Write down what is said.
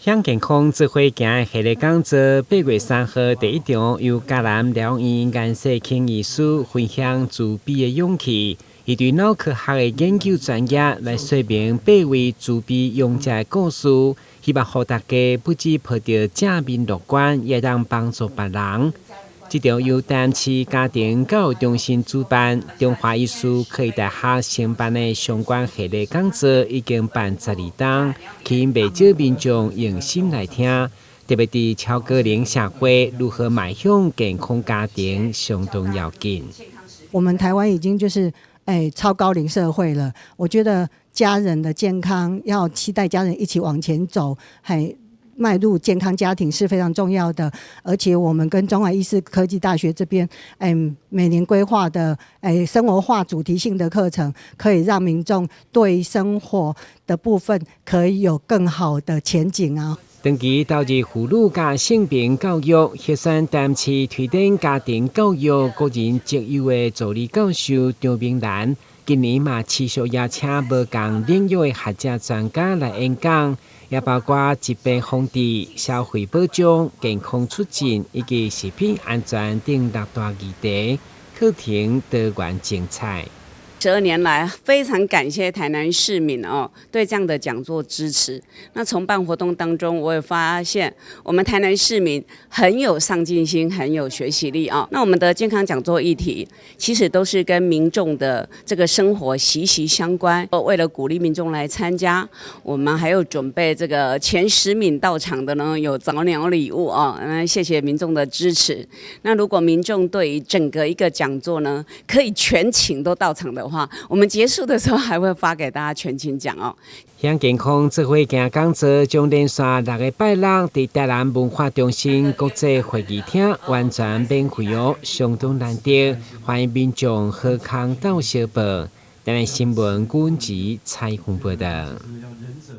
向健康做伙行系列講座，8月3號第一場由嘉南療養院顏世慶醫師分享慈悲的勇氣，伊對腦科學的研究專業來說明八位慈悲勇者的故事，希望予大家不只抱著正面樂觀，也當幫助別人。這場由台南市家庭教育中心主辦，中華醫事科技大學承辦的相關系列講座已經辦12冬，吸引袂少民眾用心來聽。特別佇超高齡社會如何邁向健康家庭，相當要緊。我們台灣已經就是超高齡社會了，我覺得家人的健康要期待家人一起往前走，還邁入健康家庭是非常重要的，而且我們跟中華醫事科技大學這邊，每年規劃的生活化主題性的課程，可以讓民眾對生活的部分可以有更好的前景啊。長期投入婦女佮性平教育，獲選台南市推展家庭教育個人績優的助理教授張明蘭，今年嘛持續邀請無仝領域的學者專家來演講。也包括疾病防治、消費保障、健康促進以及食品安全等六大議題，課程多元精彩。 12年來，非常感謝台南市民哦對這樣的講座支持。那從辦活動當中，我也發現我們台南市民很有上進心，很有學習力啊。那我們的健康講座議題，其實都是跟民眾的這個生活息息相關。為了鼓勵民眾來參加，我們還有準備這個前10名到場的呢，有早鳥禮物啊。那謝謝民眾的支持。那如果民眾對於整個一個講座呢，可以全勤都到場的話，我們結束的時候還會發給大家全勤獎哦。向健康做伙行講座將連續六个拜六佇台南文化中心國際會議廳完全免費哦，相當難得，歡迎民眾好康鬥相報。台南新聞阮子採訪報道。